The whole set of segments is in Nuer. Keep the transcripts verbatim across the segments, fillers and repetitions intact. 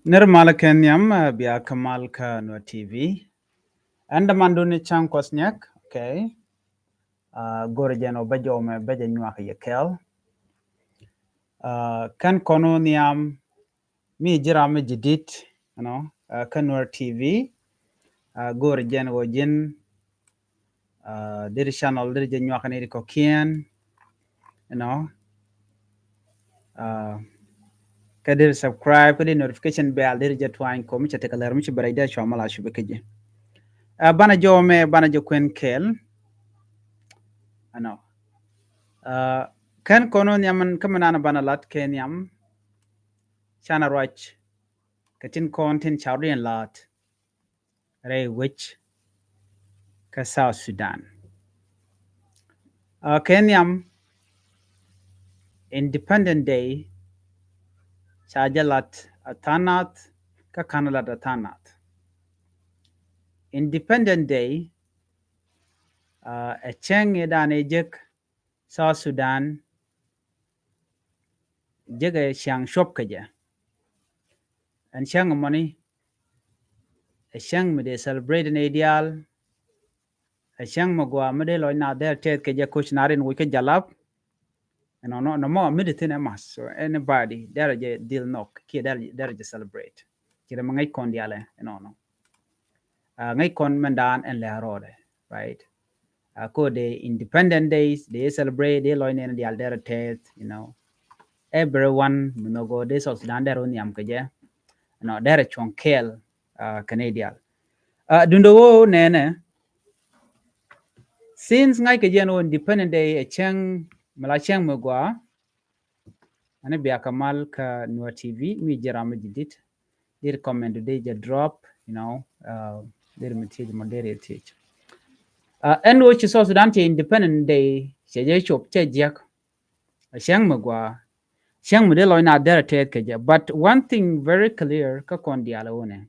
Nir mal kɛ nhiam, uh, bia kä mal kä Nuer T V. Ɛn däman duni ca̱ŋ kuɔth nyɛk, okay. Uh, go̱r jɛn ɔ bä jɔmɛ bä jɛ nyuak yɛ kɛl. Uh, kɛn kɔn ɔ nhiam mi ji̱ ram mi ji̱ dit, you know, uh, kä Nuer T V. Uh, go̱r jɛn ɔ ji̱n, uh, deri channel deri jɛ nyuak ni di kɔkiɛn, you know. Uh, kä deri subscribe, kä deri notification bell deri jɛ twany kɔ mi cɛ tekɛ lɛr mi ci bɛ rɛy dee cua mal a cupɛ kä ji̱. Uh, banɛ jɔmɛ, banɛ jɛ kuɛn kɛl. Ɛnɔ. Uh, kɛn kɔn ɔ nhiam kä mi nan banɛ lat kɛ nhiam. Canɛ ruac kɛ tin kɔn tin ca ruac in lat rɛy wec kä South Sudan. Uh, kɛ nhiam Independent Day ca jɛ lat a tha̱a̱ŋ nath kä ka̱n lat a tha̱a̱ŋ nath. Independent Day, uh, ɛ cäŋ i̱ dan ɛ jek South Sudan, jek ɛ ciaŋ cuɔp kɛ jɛ. Ɛn cäŋ mɔni, ɛ cäŋ mi dee celebrate ni diaal, ɛ cäŋ mi gɔaa mi dee lɔc na dee tɛth kɛ jɛ koc na rin wi̱c kä jalap. Ɛnɔ nɔ, nɔ mɔ mi dee thin ɛ mas. So anybody derɛ jɛ dhil nhɔk kiɛ derɛ, derɛ jɛ celebrate. Ci rɛ mi ŋäc kɔn diaal ɛ, ɛnɔ nɔ. Uh, ŋäc kɔn mɛn dan ɛn lɛ rɔɔdɛ, right? Uh, ko de Independent Days, de celebrate, de lɔc nɛn diaal derɛ tɛth, you know. Everyone mi nhɔk ɔ de South Sudan derɛ wä nhiam kɛ jɛ, you know, derɛ cuɔ̱ŋ kɛl, uh, kɛn diaal. Uh, dundo wä nɛnɛ, since ŋa̱c kɛ jɛ ɛn ɣöö Independent Day ɛ cäŋ mi la cäŋ mi gɔaa, Ani bia kɛ mal kä Nuer T V, mi ji̱ ram mi ji̱ dit. Deri comment dee jɛ drop, you know, uh, deri mi thiec mɔ deri thiec. Uh, ɛn ɣöö ci South Sudan cɛ Independent Day, cɛ jɛ cop, cɛ jiäk. A cäŋ mi gɔaa, cäŋ mi dee lɔc na derɛ tɛth kɛ jɛ. But one thing very clear kä kɔn diaal ɛ wunɛ.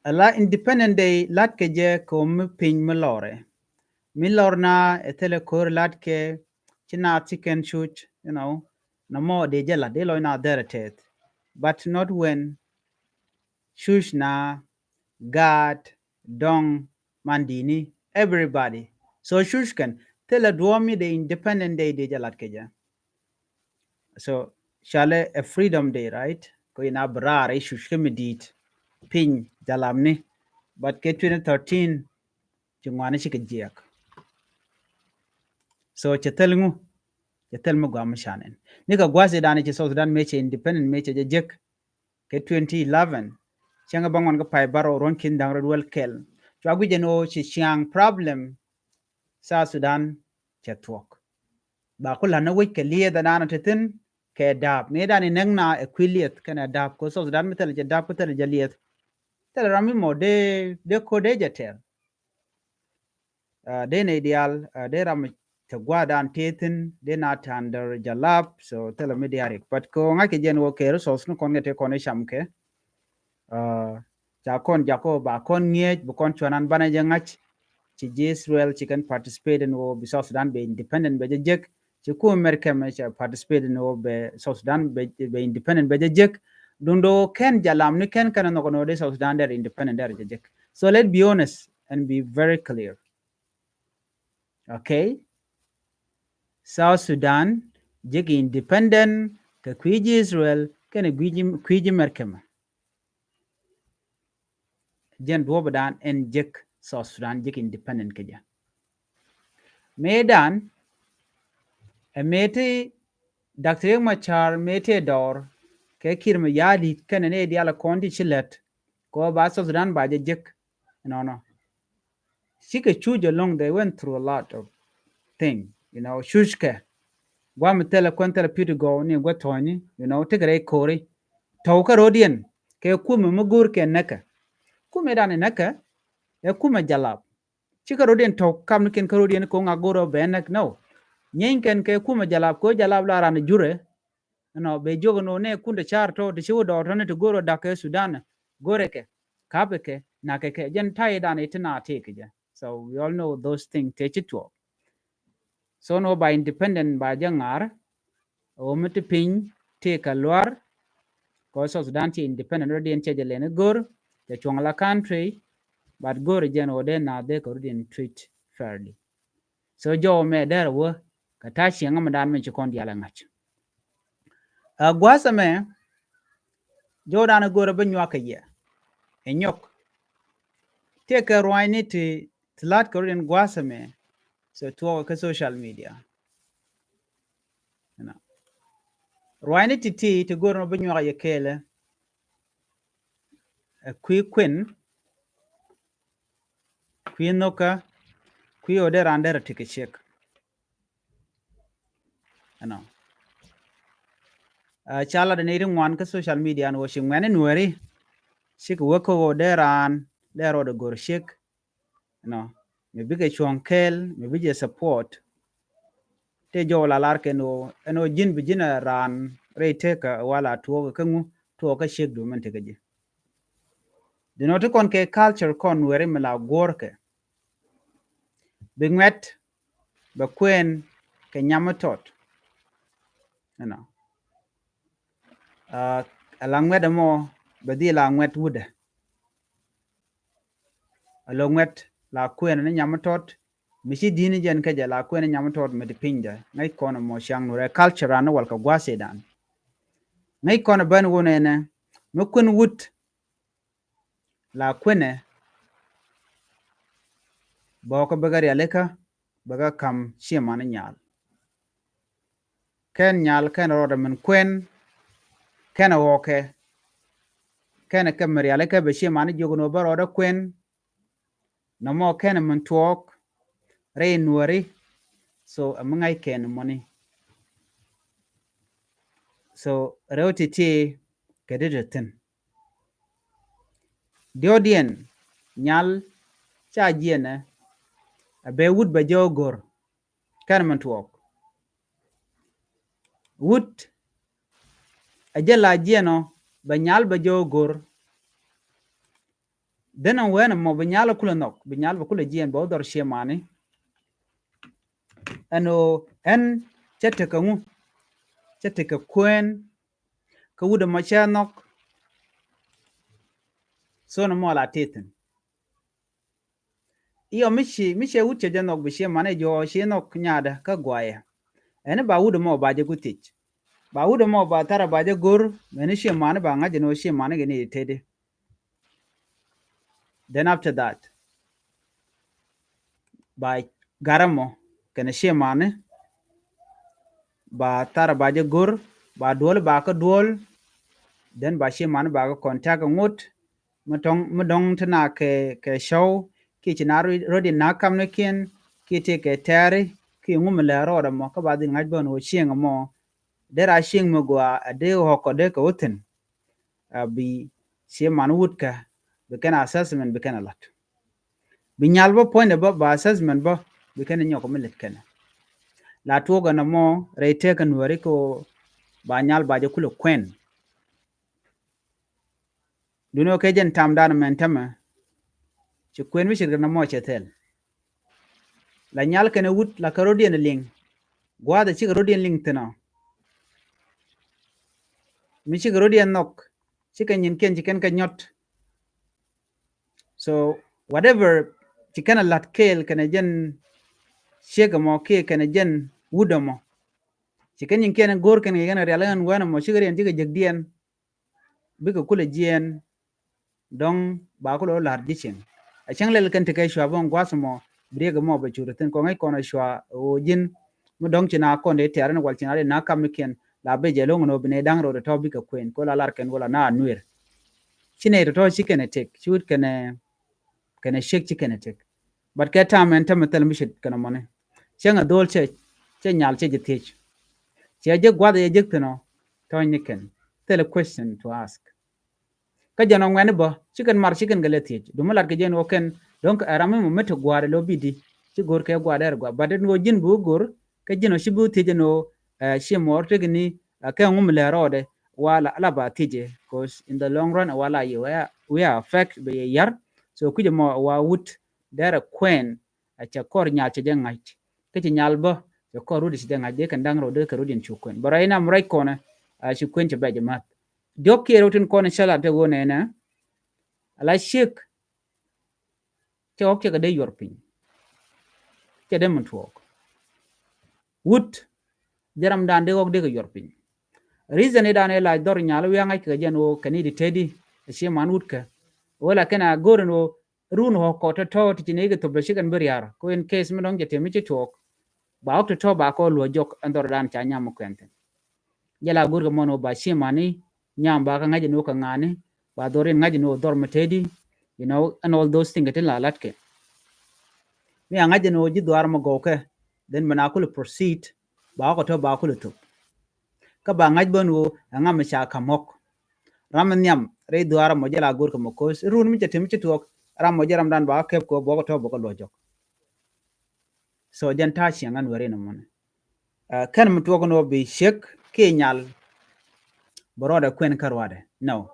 Ala Independent Day lat kɛ jɛ kɛ mi piny mi lɔrɛ. Mi lɔr na ɛ thilɛ ko̱r lat kɛ ci na ti kɛn cuc, you know, na mɔ dee jɛ lat, dee lɔc na derɛ tɛth. But not when cuc na gaat, dɔŋ, man dini, everybody. So cuc kɛn, thilɛ duɔ̱ɔ̱m mi dee Independent Day dee jɛ lat kɛ jɛ. So, cɔalɛ a freedom day, right? Kɛ ina bi raar i̱ cuc kä mi di̱i̱t piny jalamni. But kɛ twenty thirteen, ci ŋuani cikɛ jiɛk. So, cɛ thil ŋu? Cɛ thil mi guam mi canɛn. Ni kɛ gua̱a̱th i̱ da̱a̱n ci South Sudan mëë cɛ Independent, mëë cɛ jɛ jek kɛ twenty eleven. Cäŋ bä ŋuan kä pay bärɔw ruɔ̱n ki̱n da̱ŋ rɛw wäl kɛl. Cua guic ɛn ɣöö ci ciaŋ problem South Sudan cɛ thuɔ̱k. Ba ku la̱t ni wec kɛ lieth ɛn an te thi̱n kɛ da̱a̱p. Mëë dan inäk na ɛ kui̱ lieth kɛnɛ da̱a̱p, kɛ South Sudan mi thilɛ jɛ da̱a̱p kä thilɛ jɛ lieth. Thilɛ ram mi mɔ dee, dee ko̱r dee jɛ tɛr. Uh, dee nɛy diaal, uh, dee ram te gua̱a̱th dan te thi̱n, dee na te under jalap, so thilɛ mi diaal rik. But kɛ ɣöö ŋa̱c kɛ jɛn ɣöö kɛ resource ni kɔn kɛ te kɔn i̱ cam kɛ. Uh, ca kɔn jakä ba kɔn ŋi̱eec, bi kɔn cuanan banɛ jɛ ŋa̱c. Ci ji̱ Israel ci kɛn participate ɛn ɣöö bi South Sudan bɛ independent bɛ jɛ jek. Ci kumɛ Mɛrkɛ mɛ cɛ participate ɛn ɣöö bɛ South Sudan bɛ, bɛ independent bɛ jɛ jek. Duŋdɛ ɣöö kɛn jalamni kɛn kɛn nhɔk ɛn ɣöö dee South Sudan dee independent dee jɛ jek. So let's be honest and be very clear. Okay? South Sudan jek independent kɛ kui̱ ji̱ Israel kɛnɛ kui̱ ji̱, kui̱ ji̱ Mɛrkɛ mɛ. Jɛn duɔ̱ɔ̱p dan ɛn jek South Sudan jek independent kɛ jɛ. Mëë dan ɛ mëë ti Doctor Riek Machar mëë ti dɔɔr kɛ Kiir Mayardit kɛnɛ ni diaal kɔn ti ci lät kɛ ɣöö ba South Sudan ba jɛ jek. Nɔnɔ. Cikɛ cuc along, they went through a lot of thing, you know, cuckɛ. Guam thilɛ kuɛn thilɛ piti gɔw ni guɛ tɔ̱ɔ̱ni, you know, tekɛ rɛy ko̱ri. Tɔw kä ro̱diɛn kɛ kumɛ mi go̱o̱r kɛ näkɛ. Kumɛ dan inäkɛ ɛ kumɛ jalap. Cikɛ ro̱diɛn tɔw kam ni kɛn kä ro̱diɛn kɛ ŋa go̱o̱r ɔ bɛ näk nɔ. Nyieeny kɛn kɛ kumɛ jalap kɛ jalap la ran jurɛ. Nɔ bɛ jiök nɔ nɛ kun te car tɔ te ci wä dɔɔr tɔ ni te go̱o̱r ɔ dak kɛ Sudan. Go̱o̱rɛ kɛ kapɛ kɛ nakɛ kɛ jɛn ta̱yɛ dan iti na tëë kɛ jɛ. So we all know those things te ci tuɔɔk. So nɔ ba independent ba jɛ ŋa̱r. Ɣöö mi ti piny tëë kɛ luar. Kɛ South Sudan tëë independent rɔ̱diɛn cɛ jɛ lɛn i̱ go̱r cɛ cuɔ̱ŋ la country, but go̱r jɛn ɣöö dee naath dee kɛ rɔ̱diɛn treat fairly. So jɔw mɛ dɛr wä kɛ ta̱a̱ cieŋ mi dan mi ci kɔn dial ɛ ŋa̱c. Ɛ gua̱a̱th ɛmɛ jɔw dan ɛ go̱r ɛ bi nyuak kɛ yɛ ɛ nyɔk. Tëë kɛ rua̱nyni ti ti la̱t kɛ rɔ̱diɛn gua̱a̱th ɛmɛ. So tuɔɔk kä social media. Ɛnɔ. Rua̱nyni ti̱ti̱ ti go̱r nɔ bi nyuak yɛ kɛɛlɛ. Ɛ kui̱ kuën, kui̱ nhökä, kui̱ ɣöö dee raan derɛ ti kɛ ciek. Ɛnɔ. Ɛ, ca lat ni ri ŋuan kä social media ni wä ci ŋuɛ̈ni nuɛri. Cikɛ wä kä ɣöö dee raan dee rɔɔdɛ go̱r ciek. Ɛnɔ, mi bikɛ cuɔ̱ŋ kɛɛl, mi bi jɛ support. Tëë jɔw la lar kɛn ɣöö ɛn ɣöö ji̱n bi ji̱n ɛ raan rɛy tëkä wala tuɔɔk kä ŋu, tuɔɔk kä ciek du min tekɛ ji̱. Di nɔ ti kɔn kɛ culture kɔn weri mi la guɔ̱ɔ̱rkɛ. Bi ŋuɛt bɛ kuɛn kɛ nyam mi tɔt. Ɛnɔ. Ɛ, ɛ la ŋuɛt ɛmɔ bɛ dhil la ŋuɛt wutdɛ. Ɛ la ŋuɛt la kuɛn ni nyam mi tɔt, mi ci di̱n jɛn kä jɛ la kuɛn ni nyam mi tɔt mi ti pinydɛ. Ŋäc kɔn ɛmɔ ciaŋ nu rɛ culture an ni wal kɛ gua̱a̱th ëëdan. Ŋäc kɔn ɛ ben wun ɛnɛ, mi kuɛn wut la kuɛnɛ bɔɔkä bɛ kɛ rialikä, bɛ kɛ ka̱m ciɛ mani nyal. Kɛn nyal kɛn rɔɔdɛ min kuɛn, kɛn ɛ ɣɔɔkɛ, kɛn ɛ kɛ mi rialikä bɛ ciɛ mani jiök ni wä bä rɔɔdɛ kuɛn. Nɔmɔ kɛn ɛ min tuɔɔk rɛy nuɔri. So ɛ mi ŋa̱c kɛn mɔni. So rɛw ti̱ti̱ kɛ ti te thi̱n. Diɔ̱ɔ̱diɛn nyal ca jiɛnɛ, ɛ bɛ wut bɛ jɛ go̱r. Kɛn min tuɔɔk wut ɛ jɛ la jiɛn ɔ, bɛ nyal bɛ jɛ go̱r. Dhenɛ wɛn ɛmɔ bi nyal kulɛ nhɔk, bi nyal bɛ kulɛ jiɛn bɛ wä dhɔr ciɛ mani. Ɛn ɣöö ɛn cɛ tekɛ ŋu, cɛ tekɛ kuɛn. Kä wut ɛmɔ cɛ nhɔk. So nɔmɔ la tëë thi̱n. Iɔ mi ci, mi cɛ wut cɛ jɛ nhɔk bi ciɛ mani jɔɔ ci nhɔk nyaadä kä guayɛ. Ɛn ba wut ɛmɔ ba jɛ ku thiec. Ba wut ɛmɔ ba thar ba jɛ go̱r, mɛni ciɛ mani ba ŋa̱c ɛn ɣöö ciɛ mani kɛ ni tëëdi. Then after that, ba garɛ mɔ kɛnɛ ciɛ mani, ba thar ba jɛ go̱r, ba duɔl ba kä duɔl. Then ba ciɛ mani ba kä contact ŋot mi dɔŋ, mi dɔŋ ti na kɛ, kɛ cɔw, kiɛ ci na rɔ-, rɔ̱diɛn na kamnikiɛn, kiɛ ti kɛ tɛɛri, kiɛ ŋu mi lɛ rɔɔdɛ mɔ, kä ba dhil ŋa̱c bä ni wä cieŋ mɔ. Dee ra cieŋ mi gɔaa a dee ɣɔk kɔ dee kɛ wä thi̱n. A bi ciɛ man wut kä bi kɛn assessment bi kɛn a lat. Bi nyal bä puɔ̱nydɛ bä ba assessment bä bi kɛn a nyɔk mi lät kɛn. La tuɔk ɛn ɛmɔ rɛy tëkä nuɔri kɛ ɣöö ba nyal ba jɛ kulɛ kuɛn. Duni ɣöö kɛ jɛn tamdan mɛn tämɛ ci kuɛn mi ce̱tkɛ nɔmɔ cɛ thil. La nyal kɛnɛ wut la kɛ rɔ̱diɛn liŋ. Gua̱a̱th cikɛ rɔ̱diɛn liŋ thi̱n ɔ. Mi cikɛ rɔ̱diɛn nhɔk cikɛ nyinkiɛn ci kɛn kɛ nyɔt. So whatever ci kɛn a la̱t kɛɛl kɛnɛ jɛn ciek ɛmɔ kiɛ kɛnɛ jɛn wut ɛmɔ, ci kɛn nyinkiɛn go̱o̱r kɛn kɛ kɛn rial kɛn wɛn ɛmɔ cikɛ riɛn cikɛ jekdiɛn. Bikɛ kulɛ jiɛɛn dɔ̱ŋ ba kulɛ wä la̱r ji̱ cieŋ. A cäŋ lɛl kɛn tekɛ cua bä gua̱th mɔ bi riɛk mɔ bɛ cur thi̱n kɔŋ i̱ kɔn a cua ɣöö ji̱n mi dɔ̱ŋ ci na kɔn dee tiaar in wal ci na dee na kam ikiɛn la bɛ jɛ lo̱ŋ in ɣöö bi nɛ da̱ŋ rot tɔ̱ bikɛ kuɛn kɛ wä la lar kɛn wä la na nueer. Ci nɛ tɔ̱tɔ̱ ci kɛn ɛ tëk ci wut kɛn ɛ kɛn ɛ ciek ci kɛn ɛ tëk. But kɛ tam ɛn tämɛ thil mi ce̱tkɛ nɔmɔni cäŋ ɛ dho̱o̱l cɛ cɛ nyal cɛ jɛ thiec. Cɛ jek gua̱th ɛ jek thi̱n ɔ tɔ̱ nyi kɛn thil ɛ question to ask. Kä jɛn ɔ ŋuɛ̈ni bä ci kɛn mar ci kɛn kɛ lɛ thiec. Duŋ mi lat kɛ jɛn ɣöö kɛn dɔ̱ŋ kɛ ram mi mɔ mi te gua̱a̱r ɛ lo̱ bi di ci go̱o̱r kɛ gua̱a̱r dɛr gua̱a̱r. But ɛn ɣöö ji̱n bi wä go̱o̱r kä ji̱n ɔ ci bi wä thiec ɛn ɣöö, eh, ci mɔɔr tekɛ ni, eh, kɛ ŋu mi lɛ rɔɔdɛ wa la, la ba thiec ɛ. 'Cause in the long run wa la yɛ wä, wä affect bɛ yɛ yar. So kui̱c ɛmɔ wa wut dɛr ɛ kuɛn a cɛ kɔr nyal cɛ jɛ ŋa̱c. Kä ci nyal bä cɛ kɔr rut cɛ jɛ ŋa̱c dee kɛn da̱ŋ rɔɔdɛ kɛ rut in cu kuɛn. But right now mi ruac kɔnɛ a ci kuën cɛ bɛ jɛ math. Diɔ̱k kiɛ rɛw tin kɔn cä lat te ɣöö nɛnɛ, ala ciek cɛ ɣɔk cɛ kɛ dee yuɔr piny. Cɛ dee min tuɔɔk. Wut jɛ ramdan dee ɣɔk dee kɛ yuɔr piny. Reason idan ɛ la dhɔr nyal wiaŋ ŋa̱c kɛ jɛn ɣöö kɛ ni di tedi a cie man wut kɛ. Wala kɛn a go̱o̱r ɛn ɣöö run ɣɔk kɔ tɔ̱tɔ̱ ti ci ni kɛ thop dɔ ci kɛn bi riar. Ko in case mi dɔ̱ŋ cɛ temi ci tuɔɔk, ba ɣɔk tɔ̱tɔ̱ ba kɔ luɔ jɔk ɛn dhɔr dan ca nyam mi kuɛn thin. Jɛ la go̱o̱r kɛ mɔn ɣöö ba cie mani nyam ba kɛ ŋa̱c ɛn ɣöö kɛ ŋa̱ni, ba dhɔr in ŋa̱c ɛn ɣöö dhɔr mi tedi, you know, and all those things kɛ tin la lat kɛ. Mi a ŋa̱c ɛn ɣöö ji̱ dhuaar mɔ gɔw kɛ, then mi na kul proceed, ba ɣɔk tɔ̱ ba kul thop. Kä ba ŋa̱c bä ɛn ɣöö ɛŋa mi ca ka̱m ɣɔk. Ram mi nhiam rɛy dhuaar mɔ jɛ la go̱o̱r kɛ mɔ ko̱o̱s run mi cɛ temi ci tuɔɔk, ram mɔ jɛ ramdan ba kɛ kɛp kɛ ɣöö bɔk tɔ̱ bɔk luɔ jɔk. So jɛn ta̱a̱ ciɛŋ ɛn weri ni mɔni. Ɛ, kɛn mi tuɔk ni wä bi ciek kiɛ nyal bɛ rɔɔdɛ kuɛn kä ruaadɛ. No.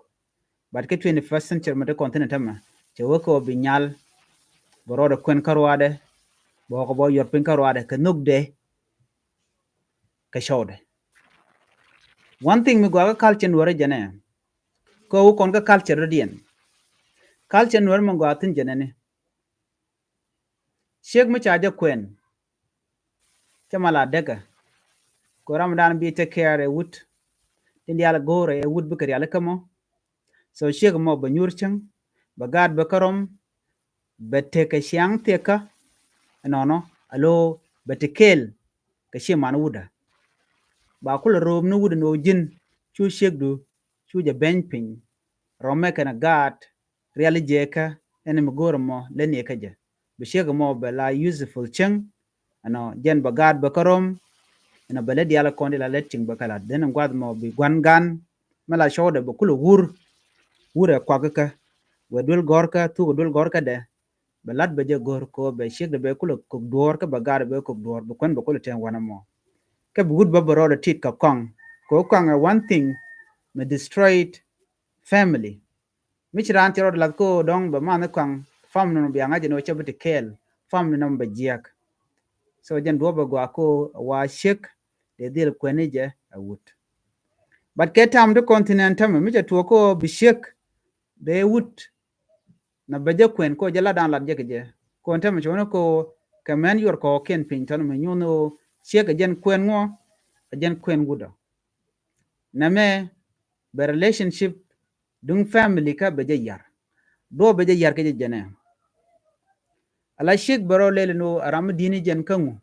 But kä twenty-first century mi ti kɔn thin tämɛ cɛ wä kɛ wä bi nyal bɛ rɔɔdɛ kuɛn kä ruaadɛ, bɛ wä kɛ bä yuɔr piny kä ruaadɛ kɛ nhökdɛ kɛ cɔwdɛ. One thing mi gɔaa kä culture nuɔrɛ jɛnɛ kɛ wä kɔn kä culture dɔ̱diɛn. Culture nuɔrɛ mi gɔaa thin jɛnɛ ni ciek mi ca jɛ kuɛn. Cä ma la däkä. Ko ram dan bi take care ɛ wut. Tin dial go̱o̱rɛ ɛ wut bikɛ rial kä mɔ. So ciek mɔ bɛ nyuur cäŋ, bɛ gaat bɛ kä rɔm, bɛ tekɛ ciaŋ thiekä. Ɛnɔnɔ alo bɛ ti kɛɛl kɛ cie man wutdä. Ba kulɛ ro̱o̱m ni wut ɛn ɣöö ji̱n cu ciekdu cu jɛ beny piny. Rɔmɛ kɛnɛ gaat riali jɛ kä ɛn mi go̱o̱r mɔ lɛ ni kä jɛ. Bi ciek mɔ bɛ la useful cieŋ. Ɛnɔ jɛn bɛ gaat bɛ kä rɔm. Ɛnɔ bɛ lɛ dial kɔn di la lɛ cieŋ bɛ kä lat. Then guath mɔ bi gua̱n gan. Mɛ la cɔwdɛ bɛ kulɛ wur. Wur ɛ kuak kä. Wɛ duel gɔr kä thuk duel gɔr kä dɛ. Bɛ lat bɛ jɛ go̱r ko bɛ ciek dɛ bɛ kulɛ kok duɔr kä bɛ gaat bɛ kok duɔr bɛ kuɛn bɛ kulɛ tɛn wanɛ mɔ. Kä bi wut bä bɛ rɔɔdɛ tit kä kɔŋ. Ko kɔŋ ɛ one thing mɛ destroyed family. Mi ci raan ci rɔɔdɛ lath ko dɔŋ bɛ man kɔŋ family nɔ bia ŋa̱c ni wä cɛ bi ti kɛɛl family nɔ bɛ jiɛk. So jɛn duɔ̱p bɛ gɔaa ko wa ciek dee dhil kuɛni jɛ a wut. But kɛ tam ti continent tämɛ mi cɛ tuɔk ko bi ciek bɛ wut na bɛ jɛ kuɛn ko jɛ lat dan lat jɛ kɛ jɛ. Ko tɛmɛ cɛ wä ni ko kɛ mɛn yuɔr kɔ kiɛn piny tɔn mi nyuɔn ni wä ciek kɛ jɛn kuɛn ŋuɔ kɛ jɛn kuɛn wutdɔ. Nɛ mɛ bɛ relationship duŋ family kä bɛ jɛ yar. Duɔ bɛ jɛ yar kɛ jɛ jɛnɛ. Ala ciek bɛ rɔ lɛl ni wä a ram mi di̱ni jɛn kä ŋu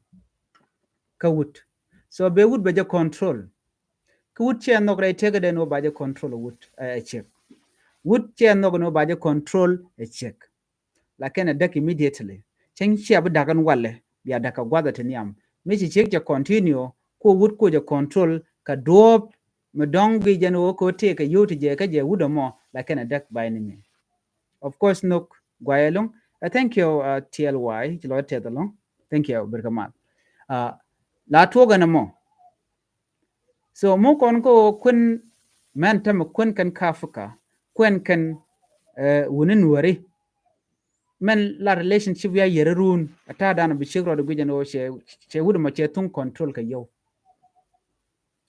kä wut. So bɛ wut bɛ jɛ control. Kä wut cɛ nhɔk rɛy tëkädɛ ni wä ba jɛ control wut ɛ ciek. Wut cɛ nhɔk ni wä ba jɛ control ɛ ciek. Lakin ɛ däk immediately. Cäŋ cia bi da̱k ɛn walɛ bia da̱k kɛ gua̱th ɛ ti nhiam. Mi ci ciek cɛ continue ko wut ko jɛ control kɛ duɔ̱ɔ̱p mi dɔ̱ŋ gi jɛn wä ko tëë kɛ yio̱w ti jɛ kä jɛ wut ɛmɔ lakin ɛ däk by any means. Of course nhök guay ɛlɔ̱ŋ. Ɛ thank you T L Y ci lɔ tɛth ɛlɔ̱ŋ. Thank you birkä mal. La tuɔk ɛn ɛmɔ. So mi kɔn kä ɣöö kuën mɛn tämɛ kuën kɛn kä Africa kuën kɛn wuni nuɔri. Mɛn la relationship ya yɛri run a ta̱a̱ dan bi ciek rɔɔd guic ɛn ɣöö cɛ wut ɛmɔ cɛ thuŋ control kɛ yio̱w.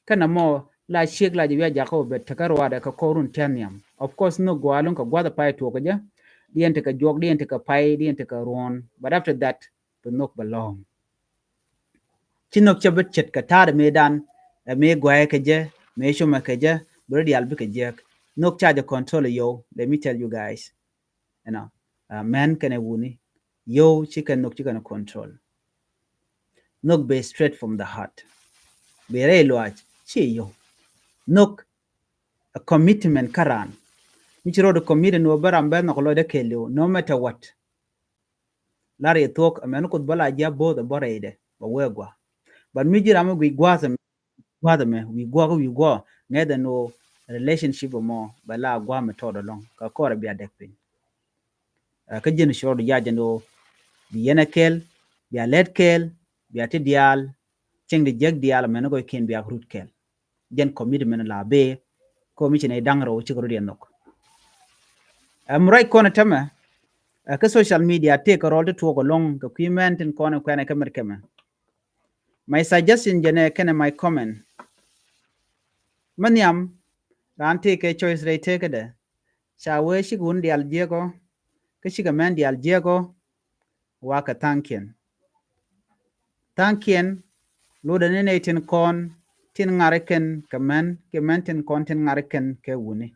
Kä nɔmɔ la ciek la jɛ wi̱i̱ a jakä wä bɛ tekä ruaadɛ kɛ kɔr run tia̱a̱ nhiam. Of course nhök gua̱a̱ luŋ kɛ gua̱th ɛ pay tuɔɔk kɛ jɛ. Diɛn tekɛ juɔk, diɛn tekɛ pay, diɛn tekɛ ruɔ̱ɔ̱n. But after that bɛ nhök bɛ lɔ̱ɔ̱ŋ. Ci nhök cɛ bi ce̱tkɛ ta̱a̱dɛ mëëdan ɛ mëë gua̱a̱ kɛ jɛ, mëë cumɛ kɛ jɛ, bɛ rɔ diaal bikɛ jiäk. Nhök ca jɛ control ɛ yio̱w. Let me tell you guys. Ɛnɔ mɛn kɛnɛ wuni yio̱w ci kɛn nhök ci kɛn control. Nhök bɛ straight from the heart. Bɛ rɛy luaac ci yio̱w. Nhök a commitment kä raan. Mi ci rɔɔd commitment wä bä ram bɛ nhɔk lɔcdä kɛɛliw no matter what. Lar yɛ thuɔ̱k ɛmɛn Kuoth bä la ji̱ a bo̱o̱th ɛ bä rɛydɛ bɛ wee gua̱a̱. But mi ji̱ ram mi guic gua̱a̱th ɛmɛ gua̱a̱th ɛmɛ wi̱i̱ guɔ̱ɔ̱k wi̱i̱ guɔ̱ɔ̱k ŋɛth ɛn ɣöö relationship ɛmɔ bɛ la gua̱a̱th mi tɔɔt ɛlɔ̱ŋ kɛ kɔrɛ bia dɛk piny. Kä ji̱n ci rɔɔd jac ɛn ɣöö bi yɛn ɛ kɛɛl bia lɛt kɛɛl bia ti diaal cieŋ di jiäk diaal ɛmɛn kɔc kiɛn bia rut kɛɛl. Jɛn commitment la bee kä mi ci nɛy da̱ŋ rɛw cikɛ rut yɛ nhök. Ɛm ruac kɔn ɛ tämɛ kä social media tëëk kɛ rɔɔl ti tuɔɔk ɛlɔ̱ŋ kɛ kui̱ mɛn tin kɔn ɛ kuɛn ɛ kä mɛr kɛmɛ. My suggestion jɛnɛ kɛnɛ my comment. Mä nhiam, raan tëëkɛ choice rɛy tëëkädɛ. Ca wee cikɛ wun diaal jiɛkɔ, kä cikɛ mɛn diaal jiɛkɔ, wakɛ tha̱a̱ŋkiɛn. Tha̱a̱ŋkiɛn lotdɛ ni nɛy tin kɔn tin ŋa̱ri kɛn kɛ män, kɛ män tin kɔn tin ŋa̱ri kɛn kɛ wuni.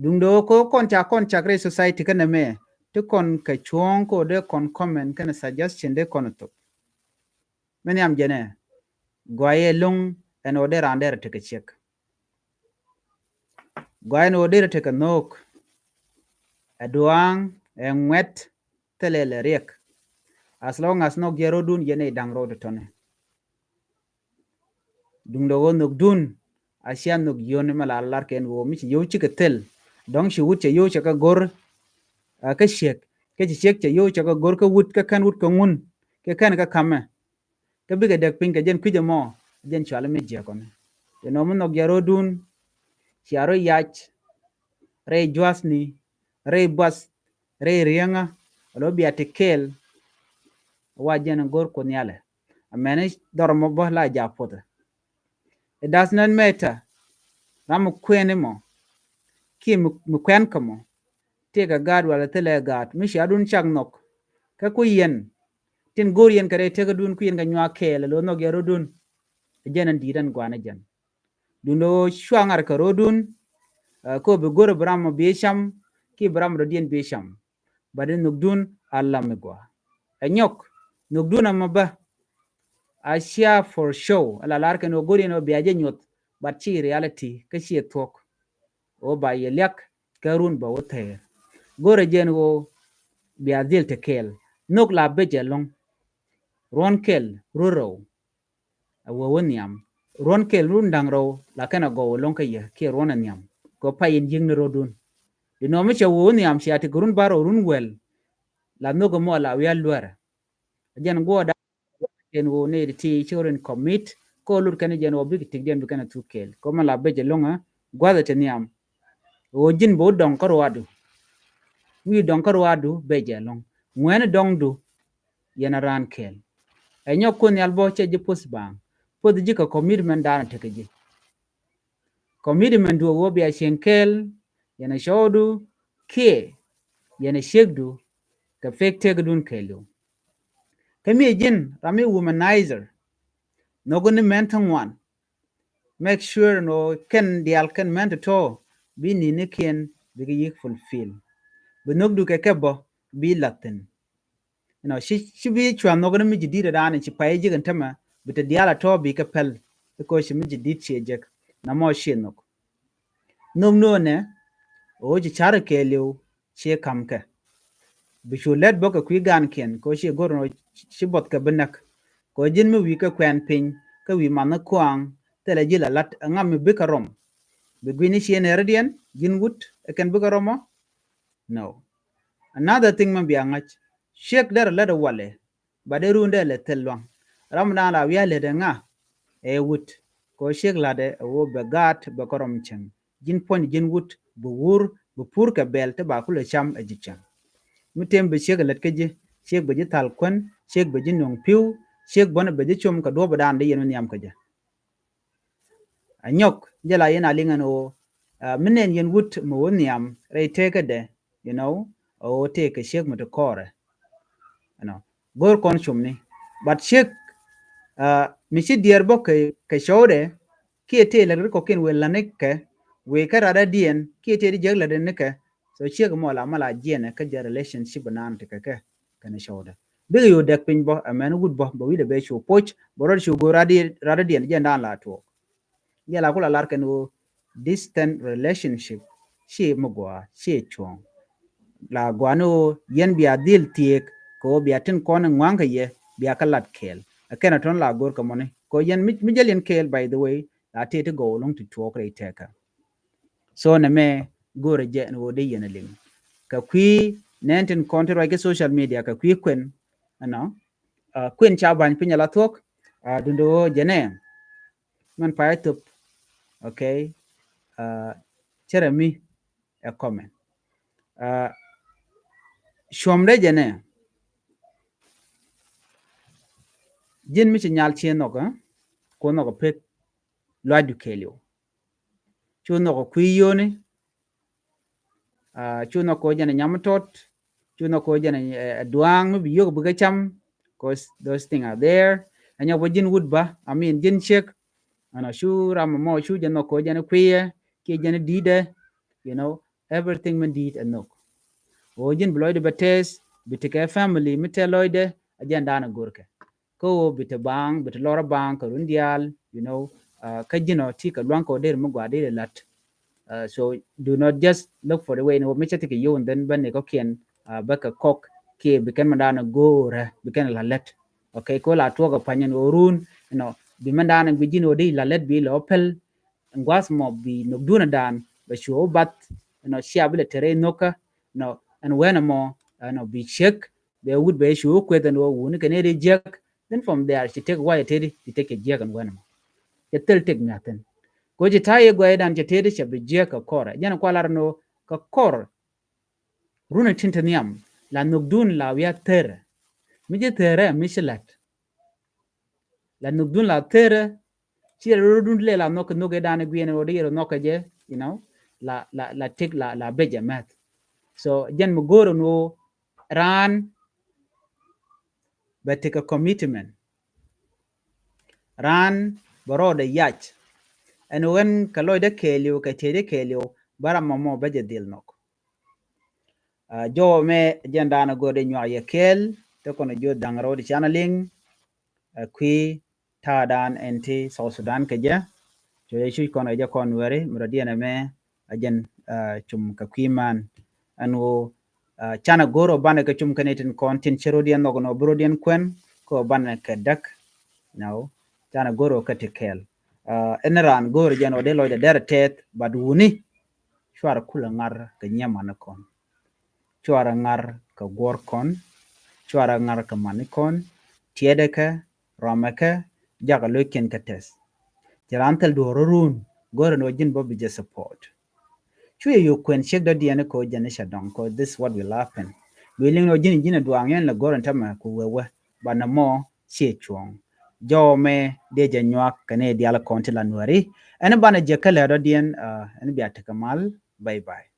Duundɛ ɣöö kɛ kɔn ca kɔn cak rɛy society kä nɛmɛ, ti kɔn kɛ cuɔ̱ɔ̱ŋ kɛ ɣöö dee kɔn comment kɛnɛ suggestion dee kɔn thop. Mä nhiam jɛnɛ, gɔaaɛ ɛlɔ̱ŋ ɛn ɣöö dee raan derɛ tekɛ ciek. Gɔaaɛ ɛn ɣöö derɛ tekɛ nhök. Ɛ duaaŋ, ɛ ŋuɛt, thilɛ lɛ riɛk. As long as nhök jiɛn rɔ̱dun, jɛn i̱ da̱ŋ rɔ̱ tɔ̱tɔ̱ni. Duundɛ ɣöö nhökdun a cia nhök yio̱n mɛ la lar kɛn ɣöö mi ci yio̱w cikɛ thil. Dɔ̱ŋ ci wut cɛ yio̱w cɛ kɛ go̱r, ɛ, kä ciek. Kä ci ciek cɛ yio̱w cɛ kɛ go̱r kä wut, kä kɛn wut kä ŋun, kä kɛn kä ka̱mɛ. Kä bikɛ däk piny kɛ jɛn kui̱c ɛmɔ, jɛn cuali mi jiɛkɔni. Yɛ nɔmɔ nhök jiɛn rɔ̱dun, cia rɔ yac rɛy jua̱thni, rɛy buath, rɛy riäŋä, alo bia ti kɛɛl. Wa jɛn go̱r Kuoth Nhialɛ. Amäni dhɔr mɔ bä la ja puɔthɛ. It does not matter ram mi kuɛn imɔ kiɛ mi, mi kuɛn kä mɔ. Tëëkɛ gaat walɛ thilɛ gaat, mi cia dun cak nhɔk. Kä ku yɛn tin go̱r yɛn kɛ rɛy tëkädun, ku yɛn kɛ nyuak kɛɛl alo nhök jiɛn rɔ̱dun. Ɛ jɛn ɛn di̱i̱t ɛn gua̱a̱n ɛ jɛn. Duundɛ ɣöö cua ŋa̱r kɛ rɔ̱dun, ɛ, kɛ ɣöö bi go̱r bi ram mɔ bi cam, kiɛ bi ram mɔ dɔ̱diɛn bi cam. But in nhökdun a lam mi gɔaa. Ɛ nyɔk, nhökdun ɛmɔ bä a cia for show, ɛ la lar kɛn ɣöö go̱r yɛn ɣöö bia jɛ nyuɔth, but ci reality kä ci thuɔ̱k. Ɣöö ba yɛ liak kä run bä wä thɛɛr. Go̱rɛ jɛn ɣöö bia dhil te kɛɛl. Nhök la bec ɛlɔ̱ŋ. Ruɔ̱n kɛl, ruɔ̱n rɛw. A wee wä nhiam. Ruɔ̱n kɛl run da̱ŋ rɛw la kɛn a gɔw ɛlɔ̱ŋ kä yɛ kiɛ ruɔ̱n a nhiam. Kɛ pay in yi̱k ni rɔ̱dun. Di nɔmi cɛ wee wä nhiam cia ti kɛ run bar rɛw run wäl. La nhök ɛmɔ la wi̱i̱ a luɛrɛ. A jɛn guɔda kɛn wä ni ti ti ci rin commit. Kɛ wä lut kɛn jɛn wä bik tikdiɛn bi kɛn a thuk kɛl. Kɛ wä ma la bec ɛlɔ̱ŋ a gua̱th ɛ ti nhiam. Wä ji̱n bɛ wä dɔŋ kä ruadu. Wi̱i̱ dɔŋ kä ruadu bec ɛlɔ̱ŋ. Ŋuɛni dɔŋdu yɛn a raan kɛɛl. Ɛ nyɔk Kuoth Nhial bä cɛ ji̱ puɔth baaŋ. Puɔth ji̱ kɛ commitment daanɔ tekɛ ji̱. Commitment du ɛ wä bia cieŋ kɛɛl, yɛn a cɔwdu, kiɛ yɛn a ciekdu, kɛ fake tëkädun kɛɛliw. Kä mi ji̱n ram mi womanizer, nhɔk ni mɛn ti ŋuan. Make sure ni ɣöö kɛn diaal kɛn mɛn tɔ̱tɔ̱ bi ni̱nikiɛn bikɛ yi̱k fulfill. Bi nhökdu kɛ kɛ bä bi la̱th thi̱n. You know, ci, ci bi cua̱n nhɔk ni mi ji̱ di̱t ɛ da̱a̱n ci pay ji̱ kɛn tämɛ bi te diaal a tɔ̱ bi kɛ pɛl. Because ci mi ji̱ di̱t ciɛ jek. Na mɔ ciɛ nhɔk. Nhök nöönɛ ɣöö ci ca̱r kɛɛliw ciɛ ka̱m kɛ. Bi cu lɛt bä kɛ kui̱ gaankiɛn kɛ ɣöö ciɛ go̱r nɔ ci buɔth kɛ bi näk. Kɛ ɣöö ji̱n mi wi̱i̱ kɛ kuɛn piny kä wi̱i̱ manh ni kua̱a̱ŋ thilɛ ji̱ la la̱t ɛŋa mi bikɛ rɔm. Bi gui̱ni ciɛ nɛɛridiɛn ji̱n wut ɛ kɛn bikɛ rɔm ɔ. No. Another thing mɛ bia ŋa̱c. Ciek derɛ lät ɛ walɛ. Ba dee run dee lɛ thil luaŋ. Ram dan la wi̱i̱ a lät ɛ ŋa. Ɛ wut. Kɛ ɣöö ciek la̱tdɛ ɛ ɣöö bɛ gaat bɛ kɛ rɔm cieŋ. Ji̱n puɔ̱ny ji̱n wut bi wur bi pur kɛ bɛl ti ba kulɛ cam ɛ ji̱ cieŋ. Mi tëëm bi ciek lät kä ji̱, ciek bɛ ji̱ thal kuän, ciek bɛ ji̱ nöŋ pi̱w, ciek bänɛ bɛ ji̱ com kɛ duɔ̱ɔ̱p dan dee yɛn mi nhiam kä jɛ. A nyɔk jɛ la yɛn a liŋ ɛn ɣöö, ah, mi nɛn yɛn wut mi wä nhiam rɛy tëkädɛ, you know, ɣöö tëëkɛ ciek mi ti kɔɔrɛ. You know, go̱o̱r kɔn cum ni. But ciek, ah, mi ci diɛɛr bä kɛ, kɛ cɔwdɛ, kiɛ tëë lɛk ri kɔkiɛn wëë la̱t ni kɛ, wëë kä radadiɛn, kiɛ tëë di jiäk la̱t ni kɛ. So ciek mɔ la mɔ la jiɛnɛ kä jɛ relationship nan ti kɛ kɛ kɛnɛ cɔwdɛ. Bikɛ yo̱o̱ dɛk piny bä, ɛmɛn wut bä, bɛ wi̱cdɛ bɛ cu poc, bɛ rɔɔd cu go̱o̱r radi-, radadiɛn jɛn dan la tuɔɔk. Jɛ la kula lar kɛn ɣöö distant relationship ci mi gɔaa, ci cuɔ̱ɔ̱ŋ. La gɔaa ni ɣöö yɛn bia dhil thiek kɛ ɣöö bia tin kɔn in ŋua̱ŋ kɛ yɛ bia kä lat kɛɛl. Ɛ kɛn a tɔn la go̱r kɛ mɔni kɛ ɣöö yɛn mi, mi jäl yɛn kɛɛl, by the way, la tëë ti gɔw lo̱ŋ ti tuɔɔk rɛy tɛkä. So nɛmɛ go̱rɛ jɛ ɛn ɣöö dee yɛn a liŋ. Kɛ kui̱ nɛn tin kɔn ti ruac kä social media kɛ kui̱ kuɛn, ɛnɔ, ah, kuɛn ca ba̱ny piny ala thuɔ̱k, ah, duundɛ ɣöö jɛnɛ. Mɛn pay thop. Okay. Ah, cärɛ mi ɛ comment. Ah, cuɔmdɛ jɛnɛ. Ji̱n mi ci nyal ciɛ nhɔk, eh? Ku nhɔk pek luacdu kɛɛliw. Cu nhɔk ɛ kui̱ yoni. Cu nhɔk kɛ ɣöö jɛn ɛ nyam tɔt. Cu nhɔk kɛ ɣöö jɛn ɛ duaŋ mi bi yio̱k bi kɛ cam. Cause those things are there. Ɛ nyɔk bä ji̱n wut bä, I mean ji̱n ciek. Ɛnɔ cu ram mɔ cu jɛ nhɔk kɛ ɣöö jɛn ɛ kui̱ ɛ kiɛ jɛn ɛ di̱i̱t ɛ. You know, everything min di̱i̱t ɛ nhɔk. Ɣöö ji̱n bi lɔcdɛ bɛ tɛth, bi tekɛ family mi tɛth lɔcdɛ, ɛ jɛn da̱a̱n ɛ go̱rkɛ. Kä ɣöö bi te baaŋ, bi te lɔr a baaŋ kɛ run diaal, you know, kä ji̱n ɔ ti kɛ lua̱ŋ kɛ ɣöö der mi gua̱a̱r der ɛ la̱t. So do not just look for the way in ɣöö mi cä ti kɛ yio̱w and then bä ni kɔ̱kiɛn bä kɛ kɔk kiɛ bi kɛn mi da̱a̱n ɛ go̱o̱rä bi kɛn ɛ la̱t. Okay, kɛ ɣöö la tuɔɔk ɛ pa̱ny ɛn ɣöö run, you know, bi mi da̱a̱n ɛ gui ji̱n ɣöö di la̱t bi lɛ ɔ pɛl. Ɛn gua̱a̱th mɔ bi nhökdun ɛ da̱a̱n bɛ cu ɔ bath, you know, cia bi lɛ te rɛy nhökä, you know, ɛn wɛn ɛmɔ, you know, bi ciek bɛ wut bɛ cu ɔ kueth ɛn ɣöö wuni kɛ ni ri jiäk. Then from there ci tek wa̱i̱ ɛ teti ci tek cɛ jiäk ɛn wɛn ɛmɔ. Cɛ thil tek mia̱thin. Kɛ ɣöö ci ta̱a̱ yɛ guɛydan cɛ teti cɛ bi jiäk kɛ kɔrɛ. Jɛn ɛ kua lar ɛn ɣöö kɛ kɔr run ɛ tin te nhiam la nhökdun la wi̱i̱ a thɛrɛ. Mi ci thɛrɛ mi ci la̱t. La nhökdun la thɛrɛ. Ci rɔ rɔ̱dun lɛ la nhɔk kɛ nhök ɛ da̱a̱n ɛ guiɛn ɛ rɔ di yɛ rɔ nhɔk kɛ jɛ, you know, la la la tek la la becɛ mɛth. So jɛn mi go̱o̱r ɛn ɣöö raan bɛ tekɛ commitment. Raan bɛ rɔɔdɛ yac. Ɛn ɣän kɛ lɔcdɛ kɛɛliw kɛ tëëdɛ kɛɛliw bä ram mɔmɔ bä jɛ dhil nhɔk. Jɔwä mɛ jɛn da̱a̱n a go̱o̱r di nyuak yɛ kɛɛl te kɔn a jiöth da̱ŋ rɛw di can a liŋ. Kui̱ ta̱a̱ da̱a̱n ɛn ti South Sudan kɛ jɛ. Cɔ yɛ cuc kɔn kɛ jɛ kɔn weri mi rɔ diɛn ɛmɛ a jɛn cum kɛ kui̱ man. Ɛn ɣöö can a go̱o̱r ɔ banɛ kɛ cum kɛn itin kɔn tin cɛ rɔ diɛn nhɔk nɔ bi rɔ diɛn kuɛn kɛ ɔ banɛ kɛ däk. Nɔ can a go̱o̱r ɔ kɛ ti kɛɛl. Ɛn raan go̱o̱r jɛn ɔ dee lɔcdɛ dɛr tɛth, but wuni cuarɛ kulɛ ŋar kɛ nyiɛmani kɔn. Cuarɛ ŋar kɛ guɔ̱r kɔn. Cuarɛ ŋar kɛ mani kɔn. Tiɛɛdɛ kɛ, rɔmɛ kɛ, jakɛ lo̱ckiɛn kɛ tɛth. Ci raan thil duɔ̱ɔ̱r run go̱o̱rɛ ni wä ji̱n bä bi jɛ support. Cu yɛ yio̱k kuɛn ciek dɔ̱diɛn kɛ wä jɛn i̱ cɛ dɔŋ kɛ wä this what will happen. Bi liŋ ni wä ji̱n ji̱n ɛ duaŋ yɛn lɛ go̱o̱rɛ ni tämɛ ku wee wee banɛ mɔ ciɛ cuɔ̱ɔ̱ŋ. Jɔwä mɛ dee jɛ nyuak kɛ ni dial kɔn ti la nuɛri. Ɛn banɛ jɛ kɛ lɛ dɔ̱diɛn ɛn bia tekɛ mal. Bye bye.